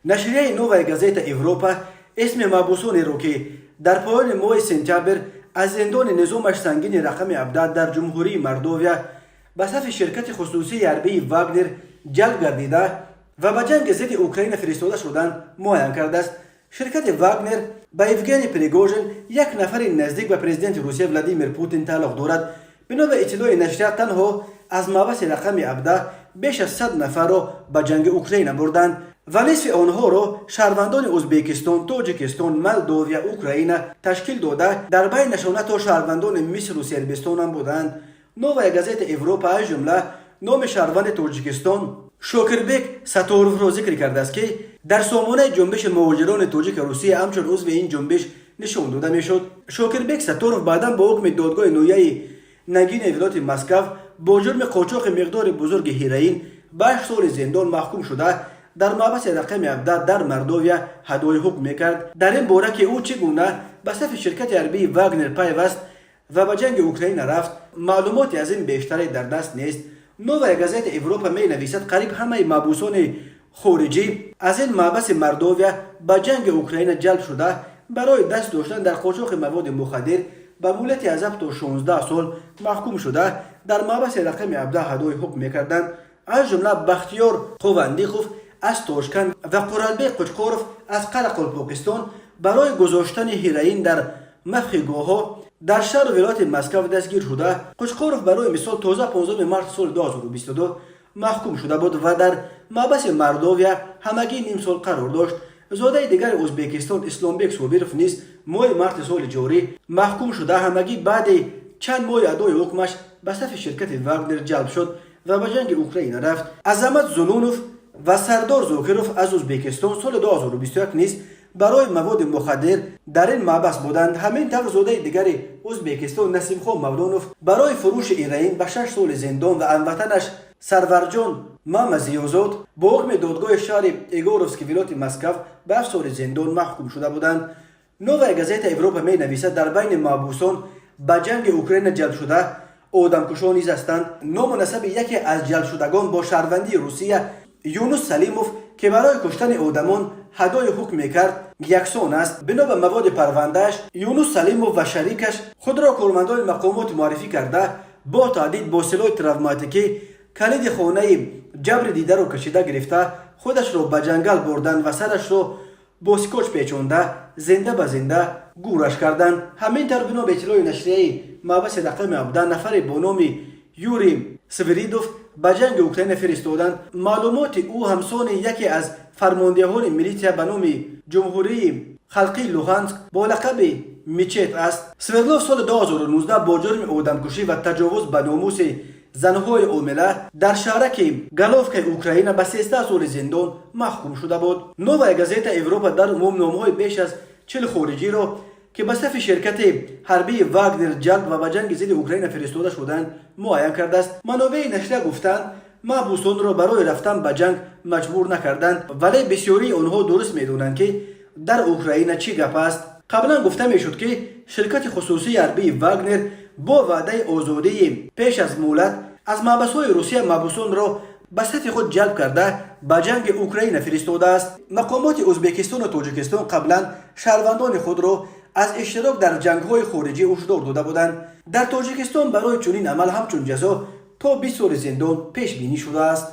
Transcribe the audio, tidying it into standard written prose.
Нашрияи «Новая газета Европа» исми маҳбусонеро, ки дар поёни моҳи сентябр аз зиндони низомаш сангини рақами 17 дар Ҷумҳурии Мордовия ба сафи ширкати хусусии ҳарбии «Вагнер» ҷалб гардида ва ба ҷанги зидди Украина фиристода шуданд, муайян кардааст. Ширкати «Вагнер» ба Евгений Пригожин, як нафари наздик ба президенти Русия Владимир Путин, тааллуқ дорад. Бино ба иттилои нашрия, танҳо аз маҳбаси рақами 17 беш аз 100 нафарро ба ҷанги Украина бурданд ва нисфи онҳоро шаҳрвандони Ӯзбекистон, Тоҷикистон, Молдовия, Украина ташкил дода, дар байнашон ҳатто шаҳрвандони Мисру Сербистон ҳам буданд. «Новая газета Европа» аз ҷумла номи шаҳрванди Тоҷикистон Шокирбек Сатторовро зикр кардааст, ки дар сомонаи Ҷунбиши муҳоҷирони тоҷики Русия ҳамчун узви ин ҷунбиш нишон дода мешуд. Шокирбек Сатторов баъдан бо ҳукми додгоҳи ноҳияи Нагини вилояти Москав бо ҷурми қочоқи миқдори бузурги ҳероин ба 8 соли зиндон маҳкум шуда, дар маҳбаси рақами 17 дар Мордовия адои ҳукм мекард. Дар ин бора, ки ӯ чӣ гуна ба сафи ширкати ҳарбии «Вагнер» пайваст ва ба ҷанги Украина рафт, маълумоти аз ин бештаре дар даст нест. «Новая газета Европа» менависад, қариб ҳамаи маҳбусони хориҷӣ аз ин маҳбаси Мордовия ба ҷанги Украина ҷалб шуда, барои даст доштан дар қочоқи маводи мухаддир ба муҳлати аз 7 то 16 сол маҳкум шуда, дар маҳбаси рақами 17 адои ҳукм мекарданд. Аз ҷумла Бахтиёр Қувандиқов аз Тошканд ва Қуралбек Қучқоров аз Қарақалпоқистон барои гузоштани ҳероин дар махфигоҳҳо дар шаҳру вилояти Москав дастгир шуда. Қучқоров, барои мисол, тоза 15 марти соли 2022 маҳкум шуда буд ва дар маҳбаси Мордовия ҳамагӣ ним сол қарор дошт. Зодаи дигари Ӯзбекистон Исломбек Собиров низ моҳи марти соли ҷорӣ маҳкум шуда, ҳамагӣ баъди чанд моҳи адои ҳукмаш ба сафи ширкати «Вагнер» ҷалб шуд ва ба ҷанги Украина рафт. Азамат Зулунов ва Сардор Зокиров аз Ӯзбекистон соли 2021 низ барои маводи мухаддир дар ин маҳбас буданд. Ҳамин тавр, зодаи дигари Ӯзбекистон Насимхон Мавлонов барои фурӯши ҳероин ба 6 соли зиндон ва ҳамватанаш Сарварҷон Мамазиёзод бо ҳукми додгоҳи шаҳри Егоровски вилояти Москав ба 7 соли зиндон маҳкум шуда буданд. «Новая газета Европа» менависад, дар байни маҳбусон ба ҷанги Украина ҷалбшуда одамкушон низ ҳастанд. Ному насаби яке аз ҷалбшудагон бо шаҳрвандии Русия, Юнус Салимов, ки барои куштани одамон адои ҳукм мекард, яксон аст. Бино ба маводи парвандааш, Юнус Салимов ва шарикаш худро кормандони мақомот муаррифӣ карда, бо таҳдид бо силоҳи травматикӣ калиди хонаи ҷабри дидаро кашида гирифта, худашро ба ҷангал бурданд ва сарашро бо скотч печонда, зинда ба зинда гӯраш карданд. Ҳамин тавр, бино ба иттилои нашрияи маҳбаси рақами 17 нафаре бо номи Юрий Свиридов ба ҷанги Украина фиристоданд. Маълумоти ӯ ҳамсони яке аз фармондеҳони милитсия ба номи Ҷумҳурии Халқии Луҳанск бо лақаби Мечет аст. Свердлов соли 2019 бо ҷурми одамкушӣ ва таҷовуз ба номуси занҳои омила дар шаҳраки Головкаи Украина ба 13 соли зиндон маҳкум шуда буд. «Новая газета Европа» дар умум номҳои беш аз 40 хориҷиро, ки ба сафи ширкати ҳарбии «Вагнер» ҷалб ва ба ҷанги зидди Украина фиристода шуданд, муайян кардааст. Манобеи нашрия гуфтанд, маҳбусонро барои рафтан ба ҷанг маҷбур накарданд, вале бисёрии онҳо дуруст медонанд, ки дар Украина чӣ гап аст. Қаблан гуфта мешуд, ки ширкати хусусии ҳарбии «Вагнер» бо ваъдаи озодии пеш аз муҳлат аз маҳбасҳои Русия маҳбусонро ба сафи худ ҷалб карда, ба ҷанги Украина фиристодааст. Мақомоти Ӯзбекистону Тоҷикистон қаблан шаҳрвандони худро аз иштирок дар ҷангҳои хориҷӣ ҳушдор дода буданд. Дар Тоҷикистон барои чунин амал ҳамчун ҷазо то 20 соли зиндон пешбинӣ шудааст.